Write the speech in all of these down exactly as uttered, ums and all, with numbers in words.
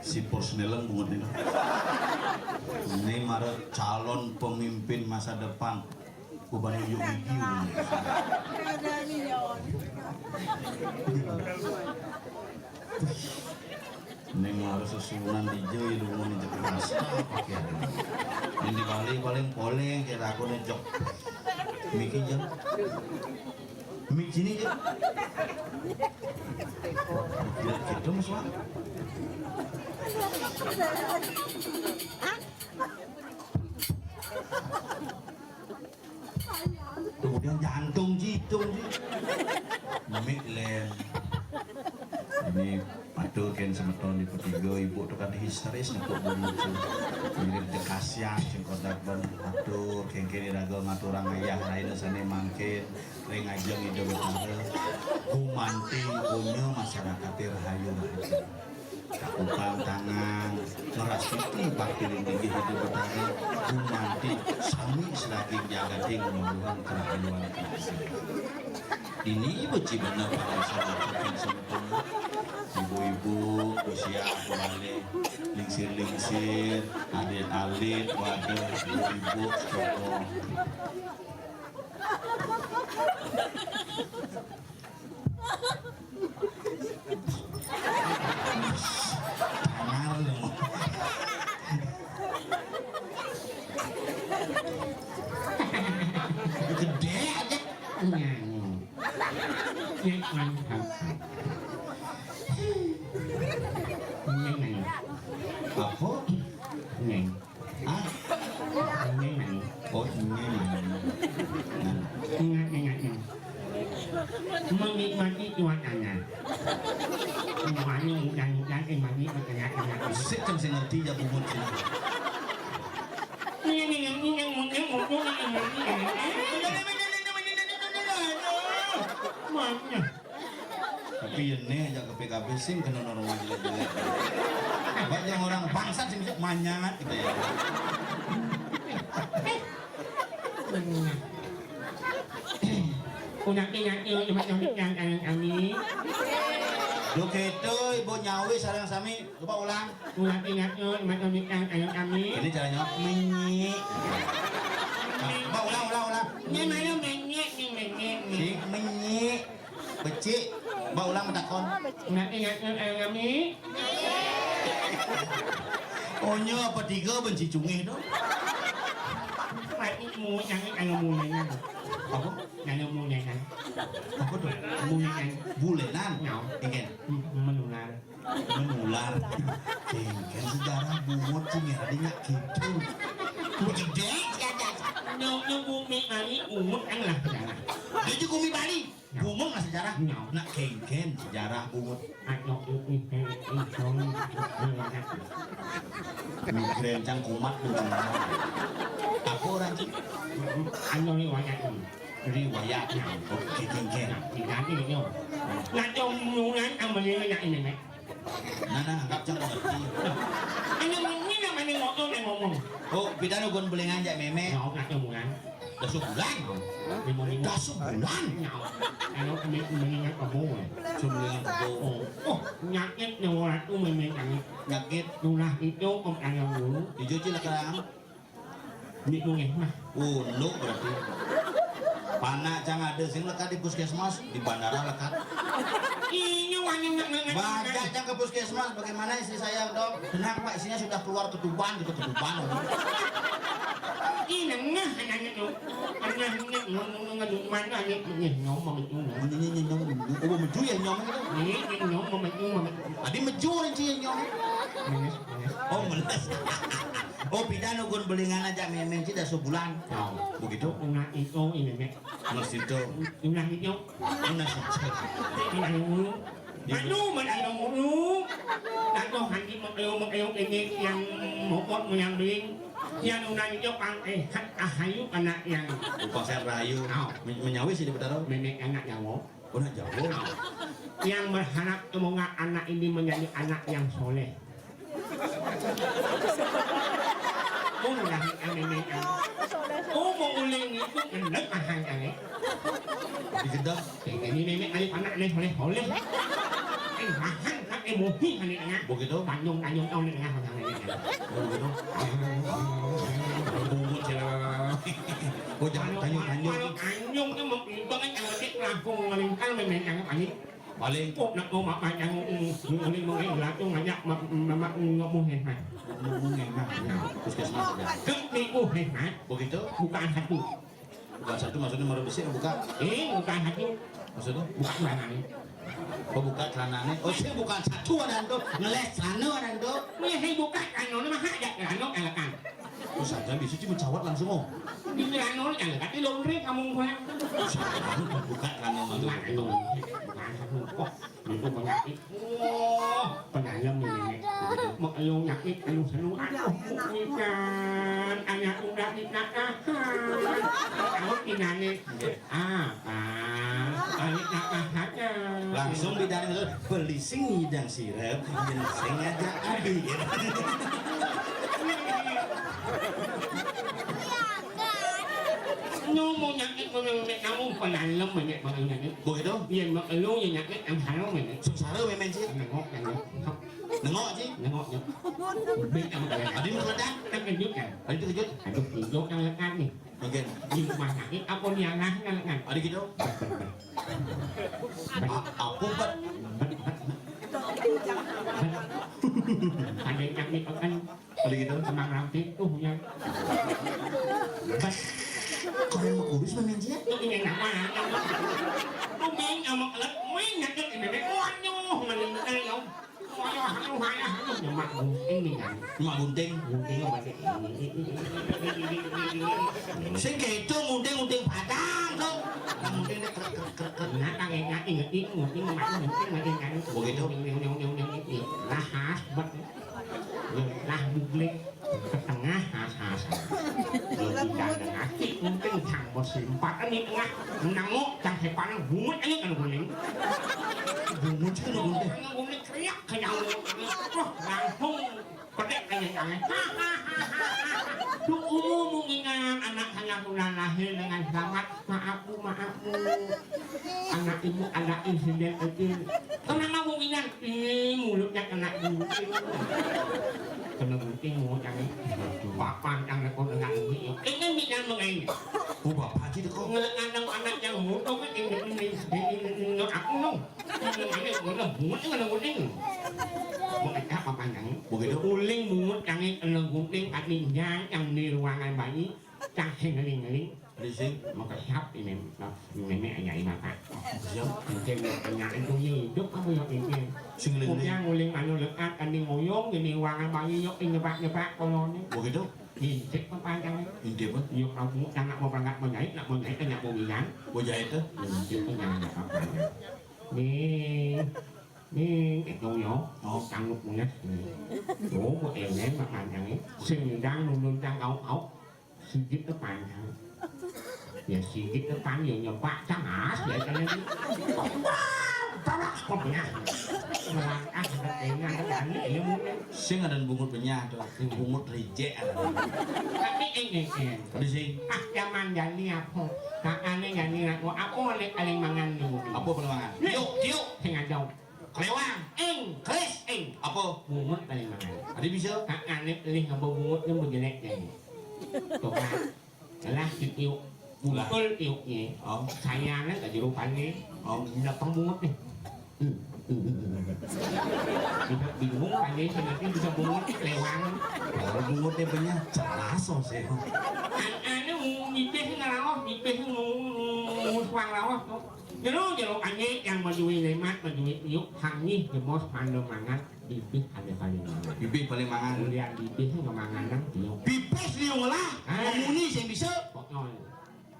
Si Purs Neleng bungut ini. Ini mara calon pemimpin masa depan. Ku bani unjuk gigi. Ning harus susunan di jeu ilmu ni jelas. Ini di Bali paling poleng kira aku nih jok. Miki jeng. Mik sini jeng. Kira gitu mas wan. Kemudian jantung jitung ji. Mik lem. Ini matur ken semeton di petiga ibu tu kan histeris untuk bungut tu. Mirip jekasian sing kodak ban matur ken kene raga ngaturang ayah lain sane mangkin ring ajeng Ida Betara. Gumanti punya masyarakat rahayu rahayu. Takupang tangan, ngerasuki bakti linggih Ida Betara, gumanti sami selagi jagating ngomong kerahayuan. Ini beci bener Pak Desa Bapak yang sempurna. Ibu-ibu, usia balik, lingsir-lingsir, alit-alit, waduh, ibu-ibu, cowok. Gede aja. Nyanyi. Nyanyi. Apa? Nyanyi. Hah? Ini nyanyi. Oh, ini nyanyi. Nah. Ingat, ingat, ingat. Menikmati cuacanya. Semuanya hujan-hujan, eh, mandi, berkeringat-keringat. Sik kan sing ngerti ya bungut sini. Ini, ini, ini, ini, ini, ini, ini, ini. Mana? Tapi ya nih aja ke P K B sing kena normal jelek-jelek. Banyak orang bangsat sing bisa manyangat gitu ya. Benar. Udah ingat yuk cuma yang yang yang kami. Duh gitu ibu nyawi sarang sami coba ulang. Udah ingat yuk cuma yang yang yang kami. Ini caranya menyi. Coba ulang ulang ulang. Ini mana menyi ini menyi ini. Si menyi. Becik, mbak ulang takon. Nak ingat kan ayah kami? Onyo apa tiga benci cungih tu? Mati mu jangan kalau mulengan. Apa? Jangan mulengan. Apa tu? Mulengan. Bulenan. Nyau. Ingin. Menular. Menular. Ingin sejarah bungut cungih ada nyak gitu. Gede. Nyau nyau bumi kami umut kan lah. Jadi bumi Bali. Bungut nggak sejarah? Nggak. Nak kengken sejarah bungut. Ayo, ini, ini, ini, ini, ini. Migrain cang kumat tuh. Apa orang sih? Anu riwayat ini. Riwayat. Oke, kengken. Nah, diganti ini. Nah, cuma yang ini, Nek. Nah, nah, anggap cang ngerti. Ini, ini namanya ngomong, ngomong. Oh, pidana gon belengan jak meme. Nah, nak cuma. Dah sebulan. Lima lima. Dah sebulan. Nah, kalau kami mendingan kamu. Sebulan kamu. Oh, oh, nyakit nyawa ratu memang nyakit. Nyakit. Tulah itu kok kaya dulu. Hijau cilaka. Ini tuh mah. Unduk berarti. Panak cang ada sing lekat di puskesmas, di bandara lekat. Ini wangi nggak nggak. Baca cang ke puskesmas, bagaimana istri saya dok? Tenang pak, istrinya sudah keluar ketuban gitu, ketuban. Ini nengah anaknya tuh. Tengahnya ngomong ngomong mana nih nih ngomong itu. Ini ini ngomong. Oh, meju ya ngomong itu. Ini ngomong itu ngomong. Tadi meju aja ya ngomong. Menes menes. Oh, meles. Oh, pindah nunggu belingan aja memang tidak sebulan. Tahu. Begitu. Nah itu ini nih. Meles itu. Nah itu. Meles itu. Ini dulu. Anu, mana yang mulu? Nado handi mengkayung-mengkayung ini yang mokot menyambing. Yang nunai itu pang eh hat ahayu anak yang. Upah saya rayu. Au. Men- Menyawis di Betara. Memang anak nyawa. Oh, nak jauh. Yang berharap semoga anak ini menjadi anak yang soleh. Ulah yang ini kan. Oh, mau uling itu bener mahal kali. Digedang. Ini nenek ayo anak nih oleh oleh. Eh, mahal. Emosi ane tengah. Begitu. Tanjung, tanjung, tanjung tengah, tanjung tengah. Oh, begitu. Bungut sila. Oh, jangan tanjung, tanjung. Kalau tanjung tu mau imbang kan, kalau cek langsung melingkar, memang yang paling. Paling. Oh, nak mau makan yang, mm, ini mau yang langsung ngajak ma-, ma-, ma-, ngomong hebat. Ngomong hebat. Nah, puskesmas. Kek minggu hebat. Begitu. Bukan satu. Bukan satu, maksudnya maru besi buka. Eh, bukan satu. Maksudnya? Buka celanane. Oh, buka celanane. Oh, saya bukan satu ada tu. Ngeles celana ada tu. Ini saya buka celana, mah ada celana elekan. Oh, saja bisa cuma cawat langsung, oh. Di celana elekan, tapi laundry kamu gua. Buka celana malu. Bukan satu. Oh. Itu penyakit. Wah, penyayem ini. Mek elu nyakit elu selu. Aduh, ikan. Anak udah dikatakan. Tahu inane. Apa? Balik apa saja. Langsung bidang itu, beli sing ngidang sirep, yen sing ngajak abi. Nyomo nyakit kono mek kamu penalem mek penalem. Begitu? Yen mek elu yen nyakit yang harum mek. Sengsara memang sih. Nengok, nengok. Nengok sih. Nengok, nengok. Bek kamu kalian. Adi meledak. Terkejut kan? Adi terkejut. Aduh, tidur kan lekat nih. Oke. Di rumah sakit apa nih anaknya lekat? Adi gitu. Bet, bet, bet. Bet. A-, apa bet? Bet, bet, bet. Bet. Ada yang nyakit kan? Adi gitu. Kemang ramping tuh ya. Bet. Kau yang mau kurus memang sih? Ini nama. Tuh main sama kelak, main nyakit ini. Waduh, meninggal ya. Wayah anu, wayah anu, ya, Mak Gunting nih kan. Mak Gunting. Gunting apa sih? Sing kedo ngunting-ngunting batang, kok. Ngunting dek krek, krek, krek, krek. Nah, tak ingat, ingat, ingat, ngunting, Mak Gunting, Mak Gunting. Begitu. Ngunting, ngunting, ngunting, ngunting. Lah, has, bet. Lah, buglik. Ke tengah, has, has, has. Lo tidak ada nasi, ngunting, sang bos limpat, ini tengah. Nangok, cang sepan, bungut aja kan guling. Bungut sih, lo gunting. Bungut kriak, kayak wah, langsung pedek kayak tangan. Tuh, umum ingat anak saya sudah lahir dengan selamat. Maaf, Bu, maaf, Bu. Anak ibu ada insiden kecil. Kenapa, Bu, ingat? Ih, mulutnya kena gunting. Kena gunting, mulutnya nih. Papan yang rekor dengan gunting. Ini minyak mengain. Oh, bapak aja deh, kok. Ngelak ngandang anak yang muda kan, ini, ini, ini, ini, ini, aku, no. Ini, ini, ini, bungut, ini, ini, ini. Mau kecap apa, Nang? Begitu. Uling bungut, yang ini, kena gunting, kaki injang, yang di ruangan bayi, cah, ngeling-ngeling. Rising. Maka siap ini, nah, nenek hanya ini, Pak. Siap. Mungkin penyakit itu hidup apa yang ini? Sing ngeling-ngeling. Punya nguling anu lekat, kan di ngoyong, ini ruangan bayi, yuk, ini nyebak-nyebak, koloni. Begitu? Intip apa panjangnya? Intip apa? Yuk, kamu, anak mau berangkat menjahit, nak menjahit, kan, nak mau bilang. Mau jahit tuh? Intip apa, jangan apa-apa. Nih, nih, itu yo. Oh. Sanggup punya. Tuh, buat yang lain, mak panjangnya. Sing dang, nulun, dang, kau, kau. Sigit depan. Ya, sigit depan, ya, nyepak, cangas, ya, kan, ini. Wah, barak, kok, ya. Melangkah, ada kayaknya, ada kali, ya, mungkin. Sing ada bungut benyah, tuh. Sing bungut rejek, ada. Tapi ini, ini. Tadi sing. Ah, zaman jani apa? Kakaknya jani aku, apa oleh paling mangan, nih, mungkin? Apa paling mangan? Nih. Tiuk, tiuk. Sing ada. Kelewang. Ing. Kelis. Ing. Apa? Bungut paling mangan. Tadi bisa. Kakaknya pilih apa bungut, yang mau jelek, ya. Coba. Lah, si tiuk. Lah. Betul tiuknya. Oh. Sayangnya gak jeruk paling. Oh. Nggak pemut nih. Hmm. Bisa bingung, paling nanti bisa bungut lewang. Kalau bungutnya punya, jelas, oh, sih. Anu, mipis ngelawas, mipis nguswang lawas, tuh. Jero, jero, ane yang majuwi lemat, majuwi tiuk, hangih, jemos, mandem mangan. Bibih ada paling mangan. Bibih paling mangan. Kemudian bibih ngemangan nang tiung. Bibih liung lah. Ah. Ngomuni sing bisa. Konyol.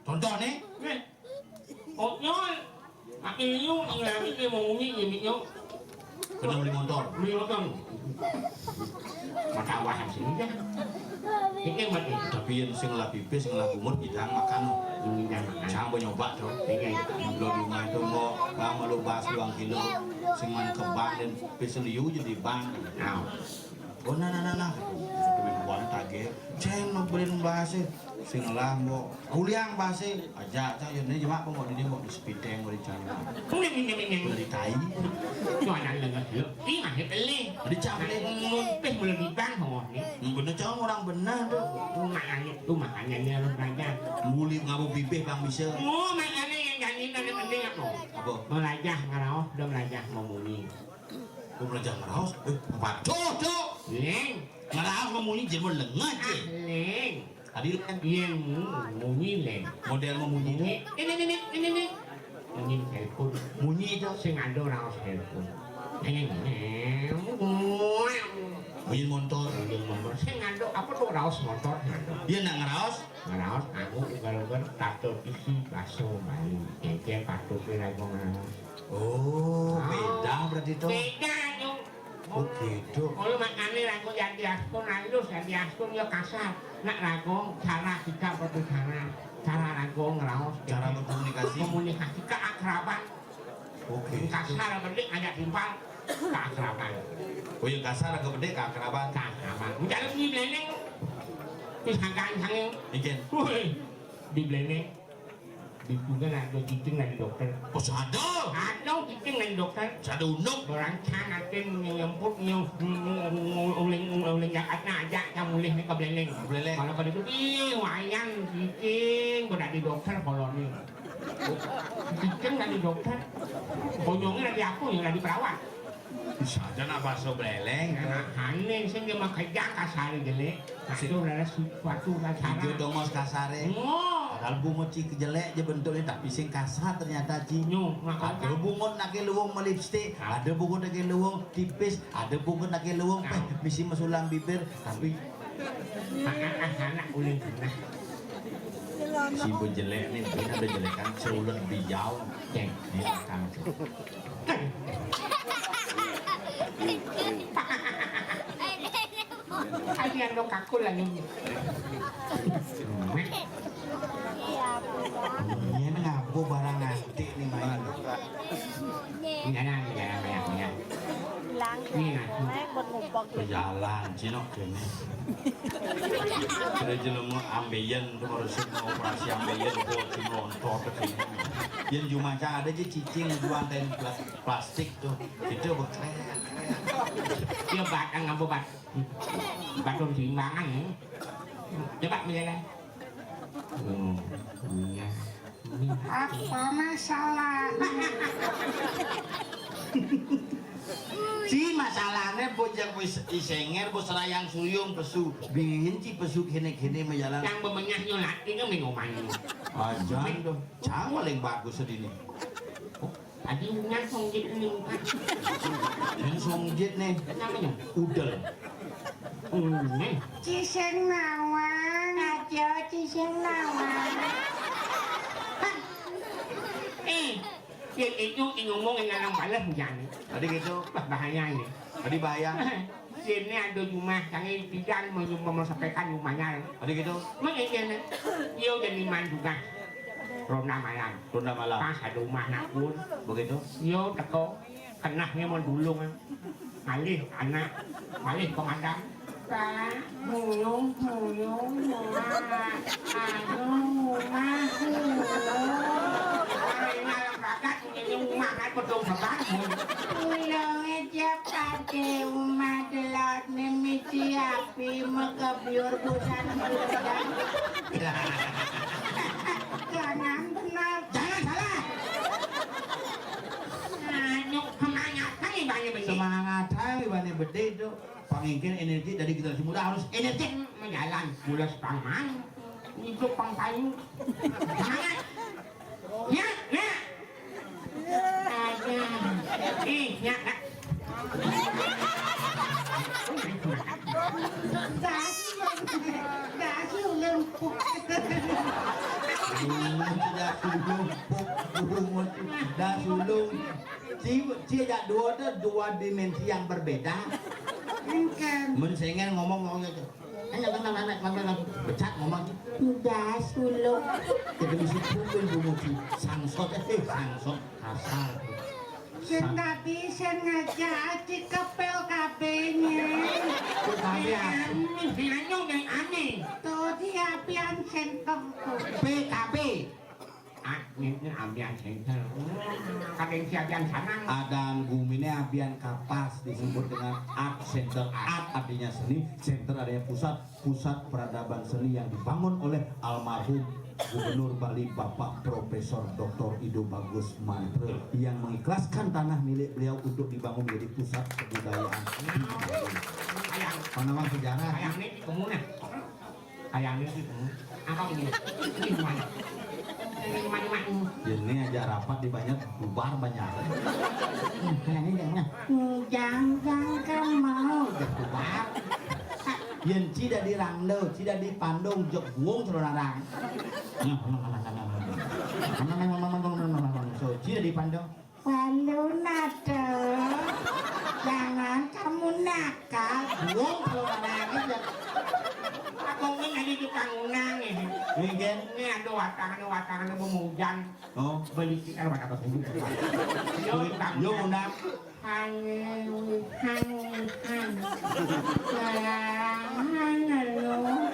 Contoh nih. Nih. Konyol. Pakai liung, ngelami dia mau ngomuni, dia miknya. Kena beli motor. Beli motor. Maka wah sih. Ini mati. Tapi yang sing lah bibih, sing lah bungut, kita makan. Ini jangan makan. Jangan nyoba tuh. Ini. Lo di rumah itu mau, mau lo bahas dua kilo. Sing man kebang dan Pis liu jadi bang. Nah. Oh, nah, nah, nah, nah. Duit uang tagih. Ceng, mau beli bahasa. Sing lah, mbok. Uliang bahasa aja, cak, yo, ini cuma apa, mbok, ini, mbok, di sepiteng, mbok, di jalan. Ini, ini, ini. Mbok, di tai. Itu anak lengah, yo. Ini masih pelih. Di cak pelih. Ngumpih mulai di bank, oh, ini. Hmm, bener, cak, orang bener, tuh. Itu makanya, itu makanya ini harus belajar. Nguli ngabo bibih, Bang, bisa. Oh, makanya yang jadi tadi penting apa? Apa? Belajar ngeraos, udah belajar memunyi. Gua belajar ngeraos, eh, waduh, Cuk. Leng. Ngeraos memunyi, jemur lengah, Cik. Ah, leng. Tadi, Leng. Iya, mu-, munyi, Leng. Model memunyi, Cuk. Munyi. Ini, ini, ini, ini, ini. Munyi telepon. Munyi itu. Sing ada raos telepon. Neng, neng, neng. Munyi motor. Munyi motor. Sing ada apa tuh raos motor? Iya, nak ngeraos. Ngeraos, aku ugal-ugal tato isi baso Bali. Cek, cek, patut nih, lagu ngeraos. Oh, beda berarti tuh. Beda, Nyong. Oh, gitu. Kalau makanya lagu yang diaspun halus, yang diaspun ya kasar. Nak lagu cara kita berbicara, cara lagu ngeraos, cara berkomunikasi. Komunikasi, keakraban. Oh, gitu. Kasar bedik ngajak timpal, keakraban. Oh, yang kasar agak bedik keakraban. Keakraban. Udah lu di Bleneng. Terus angka-angkanya. Ijen. Wih, di Bleneng. Di Bleneng ada cicing dari dokter. Oh, sada. Ada cicing dari dokter. Sada unduk. Orang can atin nyemput nyem-, uling, uling Jakarta aja yang mulih nih ke Bleneng. Bleneng. Kalau pada itu, ih, wayan cicing, udah di dokter koloni. Cicing dari dokter. Bonyongnya dari aku, yang dari perawat. Bisa aja nak baso Bleneng. Nah, aneh, sing dia mah kejang kasar jelek. Itu adalah sesuatu kasar. Ijo dongos kasare. Oh. Padahal bungut ci jelek aja bentuknya, tapi sing kasar ternyata, Ci. Nyo, makanya. Ada bungut nake luwung melipstik, ada bungut nake luwung tipis, ada bungut nake luwung peh misi mesulam bibir, tapi anak-anak ulin pernah. Si bu jelek nih, ini ada jelekan seulet bijau. Ceng. Ini akan. Ayan lo kakul lagi. Ini ngabo barang antik nih main. Jangan, jangan, jangan, jangan. Ini nah. Pejalan, cinok kene. Kira jelema ambeien tuh harus mau operasi ambeien, buat si melontot ke sini. Yang cuma ada aja cicing, jual dan plas-, plastik tuh. Itu bekerek. Dia batang apa bat-, batung timbangan ya. Coba misalnya. Hmm, iya. Apa masalah? Si masalahnya bocah wis isenger, bos rayang suyung pesu. Bingin ci pesu kene-kene majalan. Yang bemenyah nyolati kan minuman. Ajan tuh. Cang paling bagus sedini. Tadi unyat songjit ini bukan. Yang songjit nih. Kenapa nih? Udel. Unyat. Ciseng nawang, aja ciseng nawang. Eh, yang itu yang ngomong yang ngalang balas hujan. Tadi gitu. Wah, bahaya ini. Tadi bahaya. Sini ada rumah, kami tidak mau, mau, mau sampaikan rumahnya. Tadi gitu. Mengenai dia udah lima juga. Ronda malam. Ronda malam. Pas ada rumah nak pun. Begitu. Yo teko. Kenahnya mau dulung. Malih anak, malih pemadam. Pak, muyung, muyung, murah. Aduh, mah, muyung. Kalau ini alam ragat, ini rumah kan bedung beban. Muyung aja pada rumah delok nih misi api mekebyur busan busan. Jangan benar. Jangan salah. Anu, semangat kali banyak beli. Semangat kali banyak beli itu. Pangingkin energi dari generasi muda harus energi. Hmm, menjalan, mulai sepangan, hidup pang payu. Semangat. Ya, ya. Ada. Eh, ya, ya. Dasi, dasi lempuk. Dasi lempuk, burung, dasi lempuk. Ci, ci ajak dua tu, dua dimensi yang berbeda. Bukan. Mun sengel ngomong, ngomong gitu. Hanya benar, benar, benar, benar. Becak ngomong gitu. Udah, sulung. Kita mesti pukul bungut ci. Sangsot, eh, sangsot. Kasar. Sing tadi sing ngajak aci kepel kabehnya. Kok kabeh aku? Aneh, sing anyong yang aneh. Tuh dia Apian center. P K P. Ah, ini Apian center. Hmm, kadang si Apian sana. Adan guminé Apian Kapas disebut dengan art center. Art artinya seni, center artinya pusat, pusat peradaban seni yang dibangun oleh almarhum Gubernur Bali Bapak Profesor Doktor Ido Bagus Mantra yang mengikhlaskan tanah milik beliau untuk dibangun menjadi pusat kebudayaan. Panawa sejarah. Kayak ini kemuna. Kayak ini kemuna. Apa ini? Ini mana? Ini mana? Ini aja rapat di banyak bubar banyak. Kayak ini yang mana? Jang jang kan mau bubar. Yén ci dadi rangda, ci dadi pandung, jek buung celana rang. So, ci dadi pandung. Walu nada. Jangan kamu nakal. Buung celana rang aja. Aku ini lagi tukang unang ini. Ini ada watangan-watangan mau hujan. Oh, beli kita pada apa sih? Yo, yo, nak. Hangi, hangi, hangi. Sayang, hangi lo.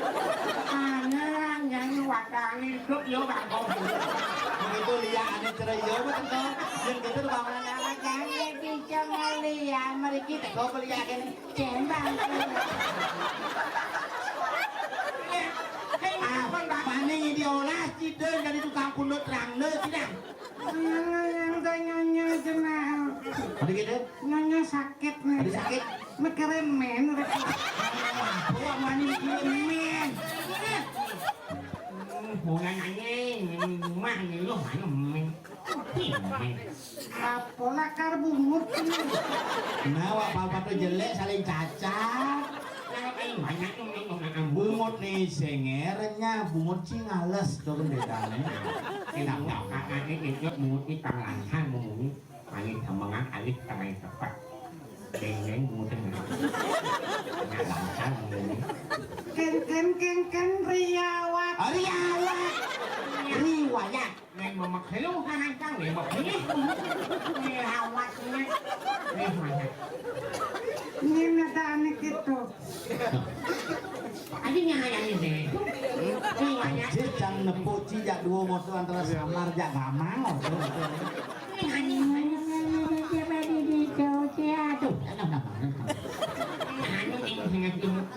Hangi, hangi, hangi, watang hidup yo, Bang. Begitu dia ada cerai yo, betul. Yang gitu, Bang. Jangan bisa ngeliat, mari kita kau beli agen cembang. Ah, mana yang diolah, cida dari tukang pundut rangda, cida. Nyonya, nyonya, nyonya, jenah. Ada gitu? Nyonya sakit nih. Ada sakit? Mikirin men. Wah, mani mikirin men. Mau nanya, mah nih lo mana men? Apa lakar bungut nih? Nah, wak papa tuh jelek saling cacat. Bungut nih sengernya, bungut sih ngales tuh bedanya. Tidak tahu kakaknya itu bungut di tangan, bungut. Alit temengan, alit tengah tepat. Deng-deng muter. Nggak bangsa ngomongnya. Ken, ken, ken, ken, riawat. Ah, riawat. Riwayat. Neng memek helu, hanantang, neng memek helu. Riawatnya. Riwayat. Ini ada anak itu. Aja yang ada ini. Riwayat. Cicang nepuk cijak dua motor antara samar jak gamang. Coba di, di, di, di, di, aduh.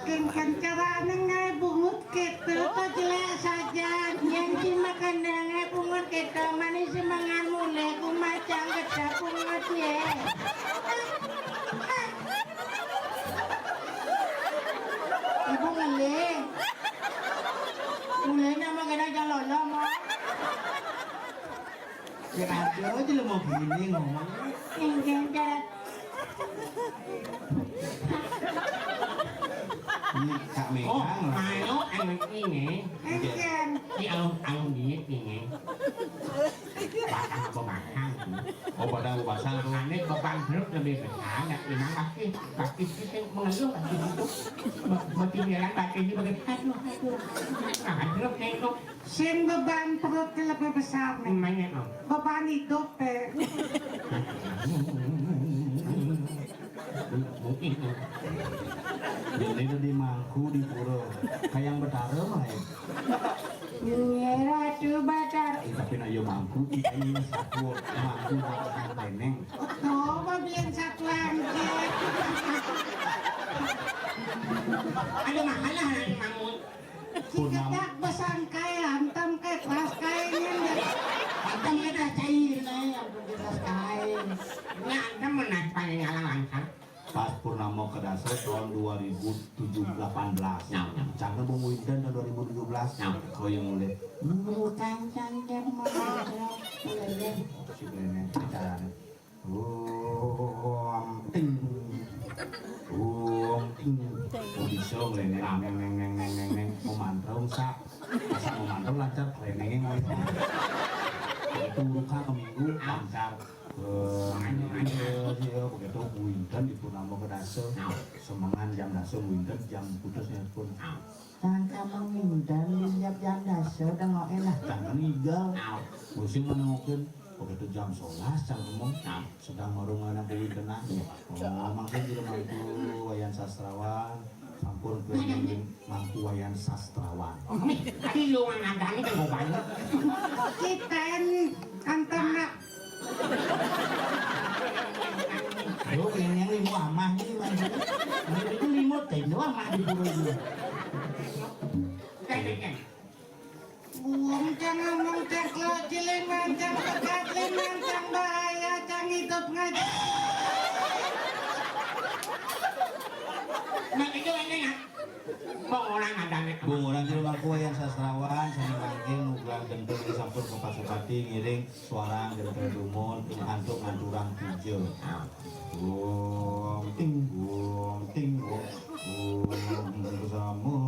Kan, kan cara nengah bungut kita, kok jelek saja. Yang dimakan nengah bungut kita, manis semangat mulai, ku macam kita bungut ya. Ibu ngelih. Mulai nama kena jalolo, mau. Ya, ada aja lo mau gini ngomong. Enggak, enggak. Ini Kak Megang. Oh, lah. Malu anak ini. Enggak. Di alun-alun dia ini. Batang apa batang? Oh, batang apa batang? Aneh beban perut lebih besar, nggak memang pasti, pasti kita mengeluh, pasti itu. Mau tiduran, pasti ini bagi, aduh, aduh. Nah, perut nengok. Sing beban perut lebih besar nih. Emangnya, Om? Beban hidup, eh. Mungkin, Om. Ini tuh di Mangku, di Pura. Kayak yang Betara mah, ya. Iya, Ratu Batar. Eh, tapi nak yo Mangku, kita ini satu Mangku, Mangku Teneng. Oh, mau bikin satu aja. Ada masalah, Mangku. Purnama. Cedak besangkai, hantam ke kelas kain. Hantam ke kelas kain, eh, hantam ke kelas kain. Nah, hantam menak paling ngalang langkang. Pas purnama kedasa tahun dua ribu tujuh belas, delapan belas. Nah, nah. Cangkem mau winten tahun dua ribu tujuh belas. Nah. Kau yang mulai. Bukan cangkem mau. Si Breneng, caranya. Om ting. Om ting. Oh, bisa ngene neng neng neng neng neng neng. Om mantra sak. Masa om mantra lancar, renenge ngono. Itu luka ke minggu lancar. Eh, iya, iya, begitu winten di purnama kedasa. Semengan jam dasa winten, jam putusnya pun. Jangan kamu ngindar, lihat janda sudah nggak enak. Jangan ngigel. Musim menungguin. Begitu jam sebelas, jam umum. Sedang warung anak kuwi tenang. Oh, mangkin di rumah itu Wayan Sastrawan. Sampun keliling Mangku Wayan Sastrawan. Ih, tadi lu ngadani kan gua banget. Kita ini antar nak. Aduh, yang, yang limo amah nih, Mas. Itu limo teh, itu amah di pura itu. Kan, kan, kan. Buang cang ngomong cang klo ciliman cang pekat liman cang bahaya cang hidup ngaji. Nah, itu ini ya. Mau orang ada nih. Bung orang jelema kuwi yang sastrawan, sami mangkin nugrah gendeng sampun kepasupati ngiring suara gendeng dumun antuk nganturang puja. Nah. Om ting om ting om. Om sama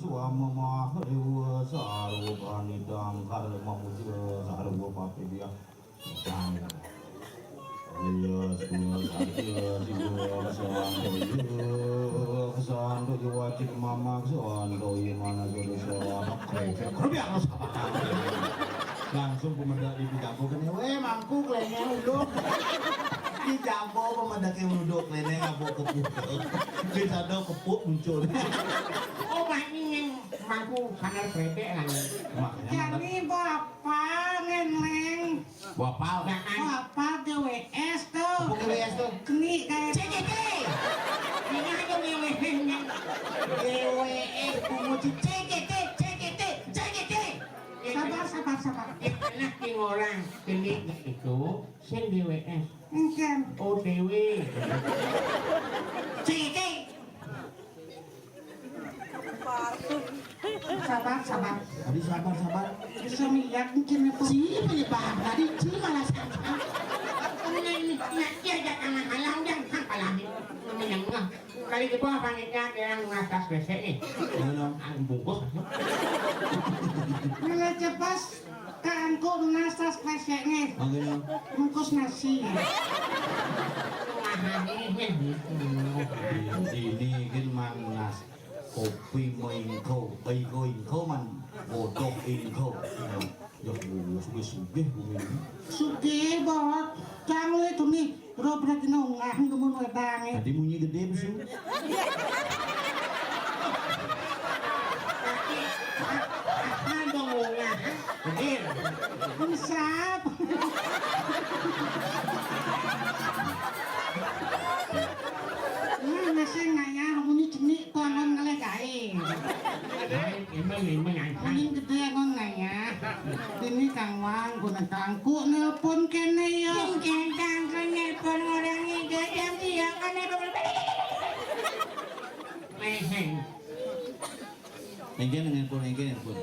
suama mahdewa sarwa pranidang karma muja sarwa papidia. Iya, semua saja, semua kesalahan doyo, kesalahan doyo wajib mama, kesalahan doyo mana jadi salah. Krepek, krepek harus apa? Langsung pemedak di jago kene, weh mangku klenyeng uduk. Di jago pemedaknya uduk klenyeng ngabok kepuk. Di sado kepuk muncul. Oh, banyak yang mangku sangat krepek kan. Makanya Jadi bapak ngeneng. Wapal. Wapal G W S tuh. Apa G W S tuh? Keni kayak C G T. Ini aja G W S. G W S, punguci C G T, C G T, C G T. Sabar, sabar, sabar. Anak yang orang keni itu, sing G W S. Engken. O T W. C G T. Sabar, sabar. Tadi sabar, sabar. Bisa melihat mungkin itu. Si penyebab tadi, si malah sabar. Ini, ini, ini, dia aja tengah malam, dia nggak paham. Ini yang nggak. Kali di bawah panitia, dia yang ngasas besek nih. Iya, dong. Ah, bungkus. Malah cepas, kangkung ngasas beseknya. Oke, dong. Bungkus nasi. Wah, ini, ini. Iya, ini kan mang nas. Kopi maingko, aiko ingko man, bodoh ingko. Ya, ya, sugih-sugih bumi ini. Sugih, Bot. Cang lu itu nih, robrak nongah demen wedange. Tadi munyi gede, Bsu. Apa dong nongah? Gede. Usap. Nah, masih ngayah, munyi cenik. Tuangon ngalih gaé. Emang, emang, angkat. Angin gedé angon ngayah. Ini Kang Wang, guna kangkuk nelpon kéné ya. Sing kang kang nelpon orang ini, jam dia kan nelpon. Meheng. Engké nelpon, engké nelpon.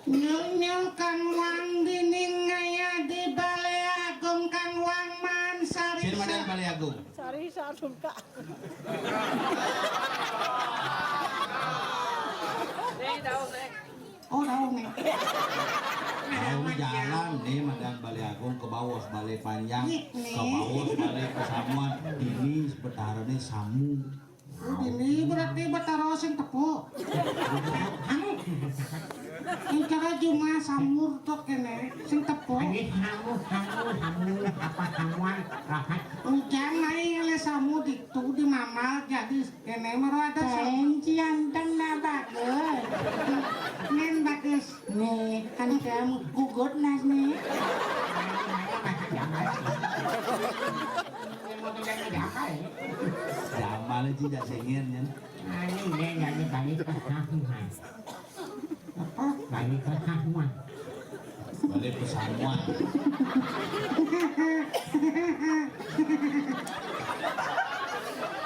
Nyul-nyul Kang Wang dini ngayah di Balé Agung Kang Wang man sari. Sing madan Balé Agung. Sari Sarungka. Oh, tahu nih. Tahu jalan nih, madan Balé Agung ke Bawos, Balé Panjang, ke Bawos, Balé Pesamuan, ini sebentarnya Samu. Ini berarti Betara sing tepuk. Anu. Ini cara Juma Samur tok kene, sing tepuk. Ini Samu, Samu, Samu, apa Samuan, rapat. Ujang naik oleh Samu ditu di mamal jadi kene maro ada Samu. Cianteng na bagus. Nen bagus. Nih, kan kamu gugut nas nih. Jamal sih jak sengir nya. Ayo, ya, ya, ya, balik ke Samuan. Apa? Balik ke Samuan. Balik ke Samuan.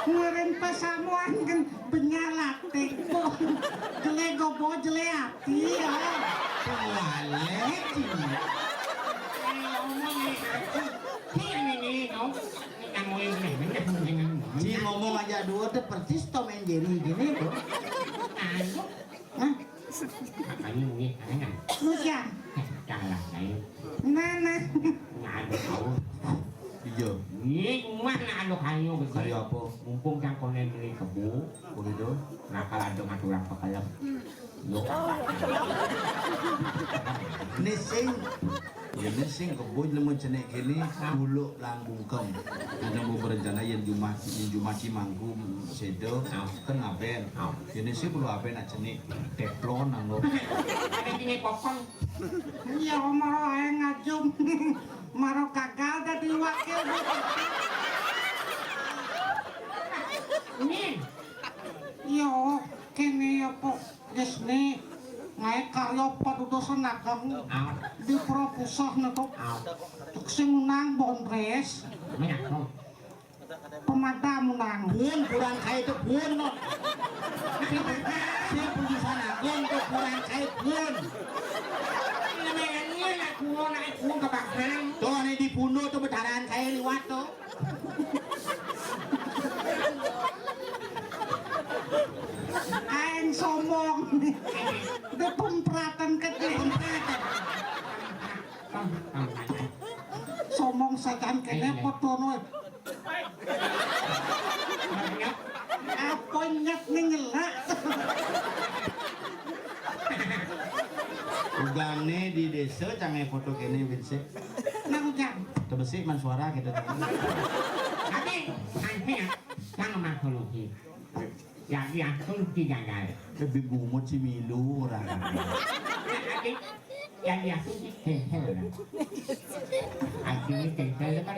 Ngiring pesamuan kan benyalak tempo. Jelé gobo jelé ati ya. Balik. Ci ngomong aja dua teh persis Tom and Jerry gini tuh. Hah? Makanya mungkin aneh. Lu siang. Janganlah saya. Mana? Nggak ada tahu. Iya. Ini rumah nak anu kayu gitu. Kayu apa? Mumpung yang konen beli kebun. Begitu. Nakal ada ngaturang pekelem. Yo. Ini sing Yén sing kebo lemu cenik kéné, buluk lang bungkem. Ana mau berencana yén jumah, yén jumah ci mangku séda, kan ngaben. Yén sing perlu aben nak cenik teflon anggo. Ada sini popong. Iya, maro ae ngajum. Maro gagal dadi wakil. Nih. Yo, kéné apa? Wis né, ngaé karya padudosan ageng. Ah. Di Propusah napa? Ah. Cek sing menang Bondres. Menang. Pemadam menang. Pun kurang kaé itu pun no. Sing putusan ageng itu kurang kaé pun. Ini menang ini nak kulo nak kulo kebakar. Tuh, ini di punduk tuh betaran kaé liwat tuh. Aing sombong. Dipempratan kecil. Sombong sajan kéné foto nu. Apa nyet nih nyelak. Ugangné di désa cangé foto kéné, Winsé. Nang ujang. Tebesik man suara gitu. Tapi, nanti ya, yang makhluk. Yang diatur di jalan. Lebih bungut si milu orang. Jadi, yang diatur di cancel. Artinya cancel kan.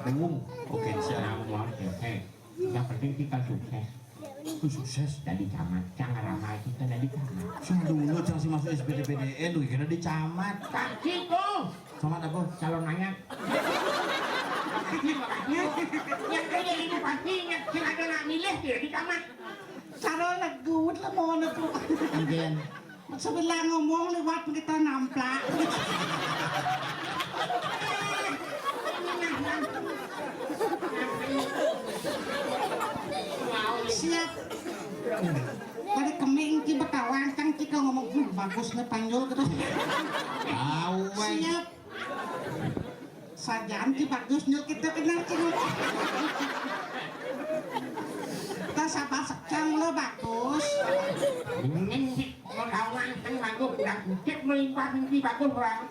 Bungung. Oke, siap. Nah, mau cancel. Yang penting kita sukses. Itu sukses. Jadi camat, jangan ramai kita jadi camat. Sing dulu cang si masuk S B D P D N, tuh kira di camat. Pasti tuh. Camat apa? Calon mayat. Makasih, makasih. Yang kaya ini pasti ingat, sing ada nak milih dia di camat. Cara lagu lah mau aku. Anjir. Sebelah ngomong lewat kita namplak. Siap. Pada keming ki betawa, cang ki ngomong, "Hmm, bagus nih panjul," gitu. Tahu, weh. Siap. Sajan ki bagus nyul kita kenal cing. Kita sabar sekang lo bagus. Mending sih, mau tahu langsung bagus, udah kucek melimpah mimpi bagus orang.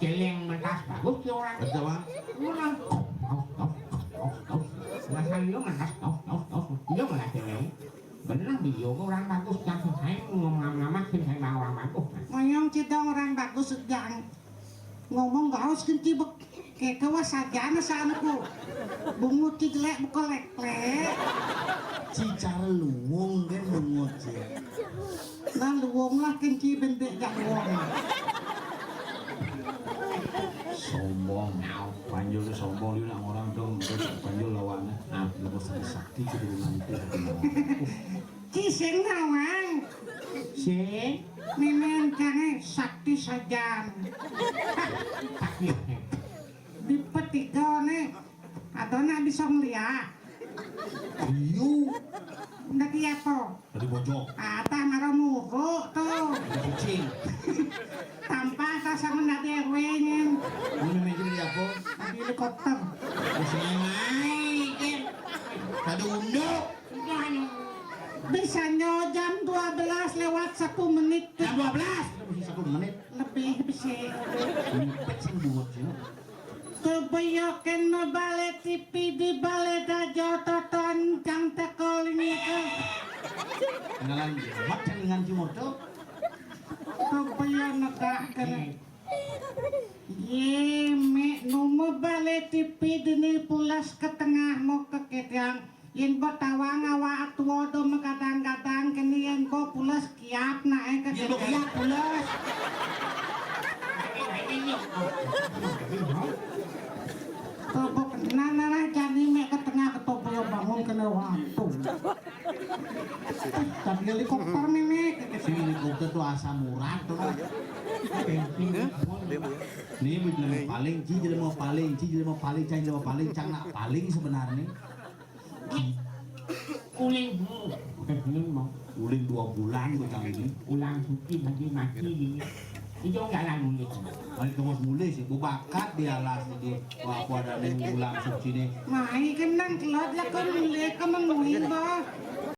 Celeng mentas bagus ki orang. Betul, Bang. Orang. Tos, tos, tos, tos, tos. Masa iya mentas, tos, tos, tos. Iya malah celeng. Bener, beliau orang bagus, yang saya ngomong nama, saya orang bagus. Ngomong cidong orang bagus, jang. Ngomong gaus kenci bek, kayak kawas saja na sanuku. Bungut ci jelek buka lek-lek. Cicar luwung kan bungut ci. Nah, luwung lah kenci bentuk jak luwung. Sombong. Panjul tu sombong, dia nak orang tu, dia panjul lawannya. Nah, dia sakit-sakit gitu nanti. Ci sing nawang. Sing. Mimin kene sakti sajan. Sakti. Di petiga ne. Ada nak bisa ngeliat. Iyo. Ndak iya to. Tadi bojok. Atah mara muruk tuh. Tadi kucing. Tanpa atah sama ndak di R W-nya. Ini meja di apa? Tadi helikopter. Terus ini naik, ya. Tadi unduk. Bisanya jam dua belas lewat satu menit. Jam dua belas, lebih satu menit. Lebih bisa. Ngumpet sih buat sih. Kebanyakan mebale T V di bale dajo toton cang teko lingika. Kenalan, mat cang dengan timur tuh. Kebanyakan negak kena. Ye, mek nu mebale T V dini pulas ke tengah mau ke ketiang. Yen betawang awak tua do megadang-gadang kene yen ko pules kiap nak eh ke. Yen kiap pules. Tobok nana jani mek ke tengah ke tobo bangun kene waktu. Tapi helikopter nih mek. Sing helikopter tuh asam urat tuh. Nih, jelema paling, ci jelema paling, ci jelema paling, cang jelema paling, cang nak paling sebenarnya. Uling dulu, udah belum mau. Uling dua bulan gue cang ini. Ulang suci lagi mati di. Itu jalan uling. Balik ke mas mulai sih, gue bakat di alas ini. Wah, aku ada nih ulang suci nih. Mai kenang kelot lah kau mulai ke menguin bah.